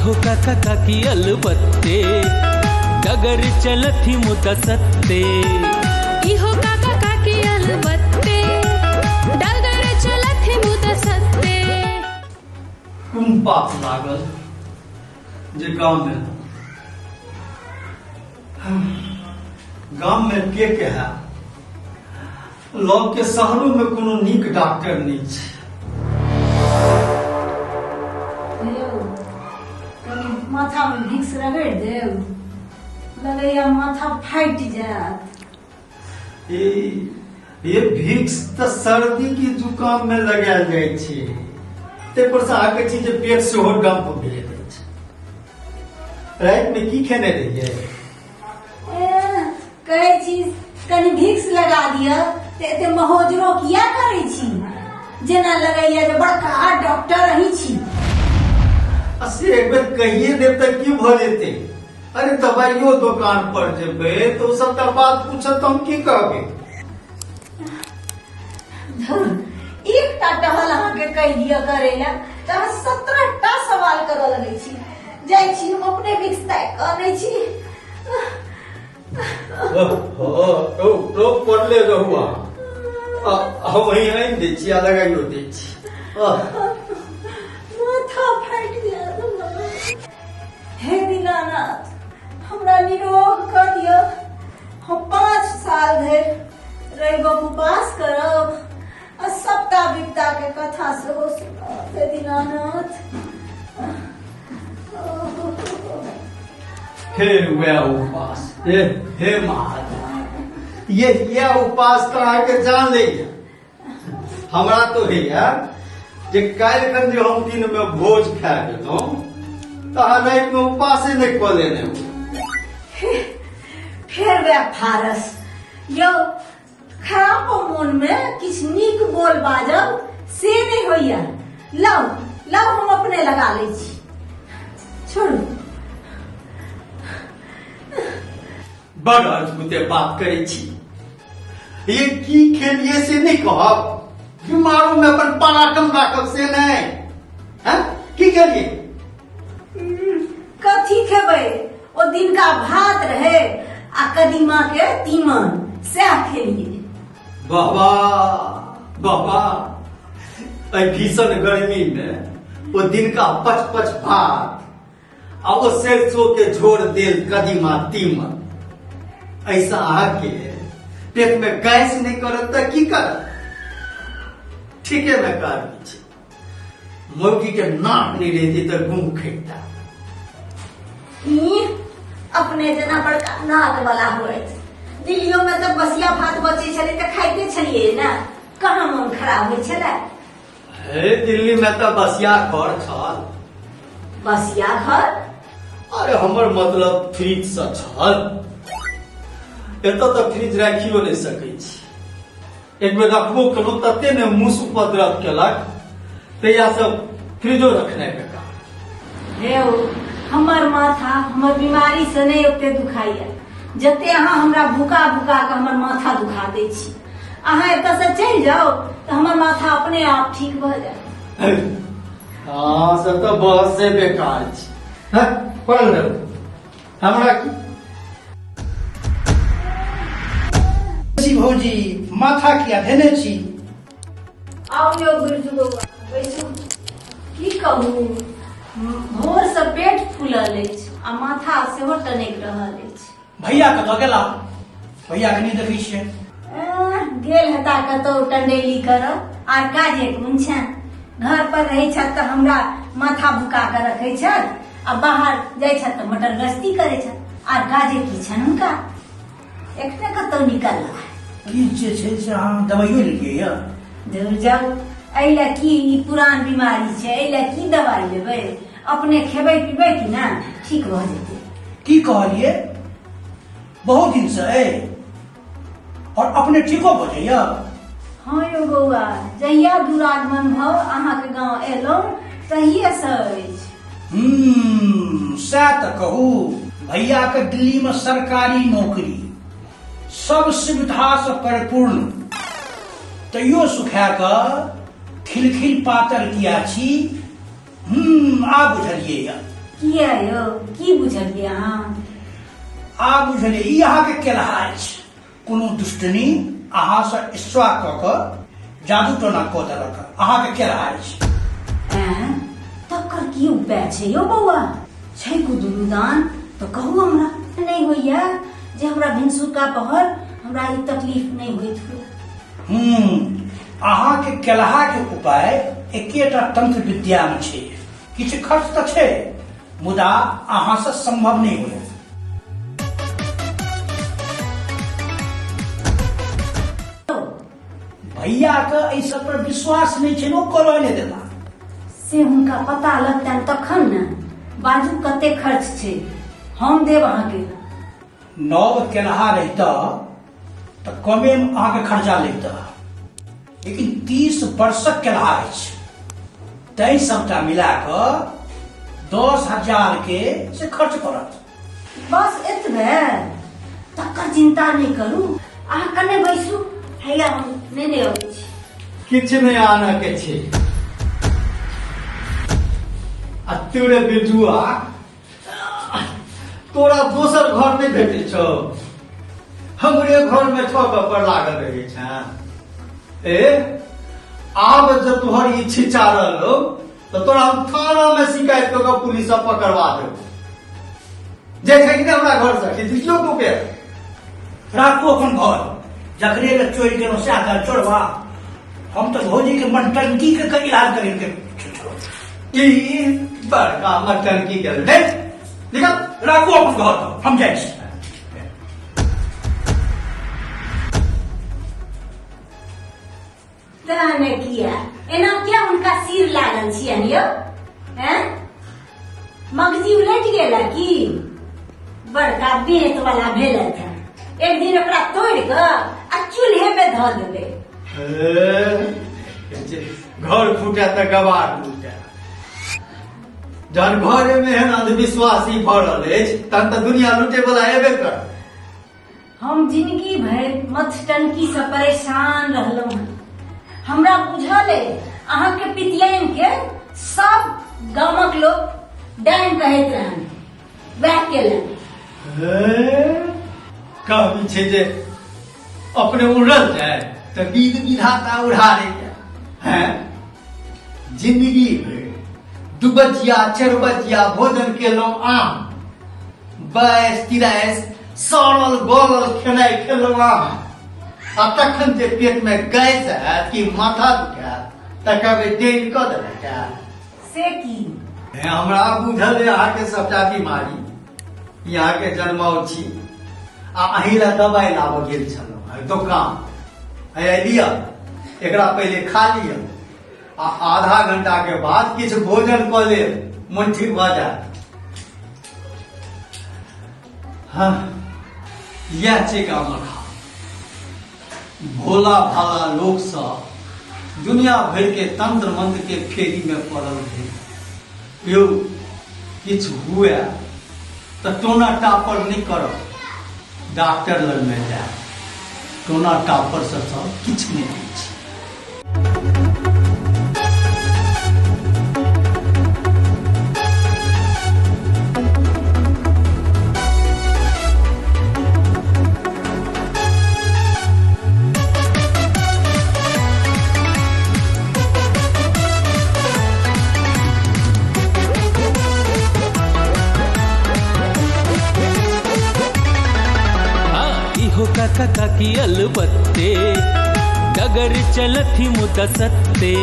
इहो काका काकी अलबत्ते, डगर चलथि मुदा सत्ते। इहो काका काकी अलबत्ते, डगर चलथि मुदा सत्ते। कोन पाप लागल जे गाँव में, गाम में के के है लोग के शहरों में कोनो नीक डॉक्टर नहीं छै। यौ, कनि माथामे भिक्स रगड़ि देब, लगैया माथा फाटि जायत। ये भिक्स तऽ सर्दी की जुकाम में लगायल जाइ छै, ताहि पर से अहाँके छी जे पेट सेहो डम्प भेल अछि। राति में की खेने रहियै? कहै छी कनि भिक्स लगा दिअ तऽ एते महोजरो किया करै छी? जेना लगैया जे बड़का डॉक्टर अहीं छी। आ से एक बेर कहिए देब तऽ की भऽ जेतै? अरे दवाइयो दोकान पर जेबै तऽ ओ सबटा बात पूछत तऽ हम की कहबै? धुर, एकटा टहल अहाँके कहि दिअ करै लए तऽ अहाँ 17 टा सवाल करऽ लगै छी। जाइ छी हम अपने भिक्स ताकि कऽ अनै छी। ओ पड़ले रहू अहाँ, हम वही आनि दै छी आ लगाइयो दै छी। माथा फाटि जायत। हे दीनानाथ, हमरा निरोग कऽ दिअ। हम 5 साल धरि रविक उपास करब आ सप्ताह विपता के कथा सेहो सुनब। हे दीनानाथ। हे वएह उपास, हे हे महादेव, ये यह उपास तऽ अहाँके जान लैया। हमरा तो होइया जे काल्हि खन जे हम दिन में भोज खा गेलहुँ तऽ अहाँ राति में उपासे नहि कऽ लेने हो। फेर वएह फारस। यौ, खराब मोन में किछु नीक बोल बाजब से नहि होइया। लाउ लाउ, हम अपने लगा लै छी, छोड़ू। बड़ अद्भुते बात करै छी। ये की खेलिए से नहीं कहब, बीमारों में अपन पराक्रम राखब से नहीं हैं? की खेलिए? कथी खेबै, ओ दिनका भात रहे आ कदीमा के तीमन, सएह खेलिए। बाबा बाबा, एहि भीषण गर्मी में ओ दिनका पच पच भात आ ओ सरसों के झोर देल कदीमा तीमन, ऐसा अहाँके पेट में गैस नहीं करत तऽ की करत? ठीके में कहबी छै, मौगी के नाक नहीं रहती तऽ गुम खैता। ई अपने जेना बड़का नाक वाला होइत। दिल्लियों में तऽ बसिया भात बचै छलै तऽ खाइते छलियै ने, कहाँ मोन खराब होइ छलै? हे दिल्ली में तऽ बसिया घर छल। बसिया घर? अरे हमर मतलब फ्रिज से छल। एतऽ तऽ फ्रिज राखियो नहि सकै छी। एक बेर रखबो केलहुँ तते ने मूस उपद्रव केलक, तहिया से फ्रिजो रखनाइ बेकार। हे ओ, हमर माथा हमर बीमारी से नहि ओते दुखाइया जते अहाँ हमरा भुका भुका के हमर माथा दुखा दै छी। अहाँ एतऽ से चलि जाउ तऽ हमर माथा अपने आप ठीक भऽ जायत। हाँ, से तऽ बहसे बेकार छै। हँ, पढ़ल रहू। हमरा की छी भौजी, माथा किया धेने छी? आउ यौ बिरजू बौआ, बैसू। की कहू, भोर से पेट फूलल अछि आ माथा सेहो टनकि रहल अछि। भैया कतऽ गेला? भैया के नहि देखै छियै। गेल हेता कतौ टंडेली करब, आर काजे कोन छनि? घर पर रहै छथि तऽ हमरा माथा भुका के रखै छथि आ बाहर जाइ छथि तऽ मटर गश्ती करै छथि, आर काजे की छनि हुनका? एखने कतौ निकलला। की जे छै से अहाँ दवाइयो लेलियै यऽ? दूर जाउ, एहि लए की, ई पुरान बीमारी छै, एहि लए की दवाइ लेबै? अपने खेबै पीबै कि ना ठीक भऽ जेतै। की कहलियै? बहुत दिन से अइ और अपने ठीको भऽ जाइया? हाँ यौ बौआ, जहिया दुरागमन भऽ अहाँके गाँव एलहुँ तहिये से अछि। सएह तऽ कहू, भैया के दिल्ली में सरकारी नौकरी, सब सुविधा से परिपूर्ण, तैयो सुखा कऽ खिलखिल पातर किया छी? आब बुझलियै। किया यौ, की बुझलियै अहाँ? आ बुझलियै, ई अहाँके केलहा अछि। कोनो दुष्टनी अहाँसँ ईर्ष्या कऽ कऽ जादू टोना कऽ देलक, अहाँके केलहा अछि। ऐं, तकर की उपाय छै यौ बौआ? छै कुदुरु दान तऽ कहू हमरा। नहि होइया जे हमरा भिनसुरका पहर हमरा ई तकलीफ नहि होइत हुए। अहाँके केलहाके उपाय एकेटा तंत्र विद्यामे छै। किछु खर्च तऽ छै, मुदा अहाँसँ संभव नहि होयत। भैया के एहि सब पर विश्वास नहि छै, ओ करऽ नहि देता। से हुनका पता लगतनि तखन ने। बाजू कते खर्च छै, हम देब अहाँके। नव केलहा रहितऽ तऽ कमे अहाँके खर्चा लगितऽ, लेकिन 30 वर्षक केलहा अछि, तैं सबटा मिला कऽ 10,000 के से खर्च पड़त। बस एतबे? तकर चिंता नहि करू, अहाँ कने बैसू, हैया हम नेने अबै छी। किछु नहि आनऽ के छै। आ तोरे बिरजुआ, तोरा दोसर घर नहि भेटै छौ, हमरे घर में ठोक पर लागल रहै छै? ए, आब जब तोहर ई छिचा रहलो तऽ तोरा हम थाना में शिकायत कऽ कऽ पुलिस सब पकड़वा देबो। जे छै कि नहि हमरा घर से कि दिसियो को के राखू अपन घर, जकरे ले चोरि गेलहुँ सएह घर चोरबा। हम तऽ भौजी के मनटंकी के इलाज करें के। ई बड़का मटन की गेल नहीं, निकल। राखू अपन घर, हम जाइ छी। तहने किया एना किया हुनका सिर लागल छियनि यौ? हैं, मगजी उलटि गेला की? बड़का बेंत वाला भेलथि हेँ। एक दिन ओकरा तोड़ि कऽ आ चूल्हे मे धऽ देबै। ए, जे घर फूटे तऽ गवार लूटे। जहन घरे में एहन अंधविश्वासी भरल अछि तहन तऽ दुनिया लूटे वाला एबे कर। हम जिंदगी भरि मथटनकी से परेशान रहलहुँ हँ। हमरा बुझल अइ अहाँके पितियाइन के सब गामक लोक डाइन कहैत रहन, वएह केलनि। कहबी छै जे अपने उड़ल जाय तऽ बीध विधाता उड़ा रे हैं। जिंदगी भरि दुबजिया चरबजिया भोजन केलहुँ, आम बैस तिराइस सड़ल गलल खेनाइ खेलहुँ आम, आ तखन जे पेट में गैस हैत कि माथा दुखायत तऽ कहबै डेन कऽ देलक। से की? हे, हमरा बुझल है अहाँके सबटा बीमारी, ई अहाँके जन्माउ छी आ अहीं लए दवाइ लाबऽ गेल छलहुँ है दोकान। हे लिअ, एकरा पहिले खा लिअ आ आधा घंटा के बाद किछु भोजन कऽ लेब, मन ठीक भऽ जायत। हाँ, इएह छै गामक हाल। भोला भाला लोक सब दुनिया भरि के तंत्र मंत्र के फेरी में पड़ल भेल। यौ, किछु हुए तऽ टोना टापर नहि करब, डॉक्टर लग में जायब। टोना टापर से सब किछु नहि होइ छै। इहो काका काकी अलबत्ते, डगर चलथि मुदा सत्ते।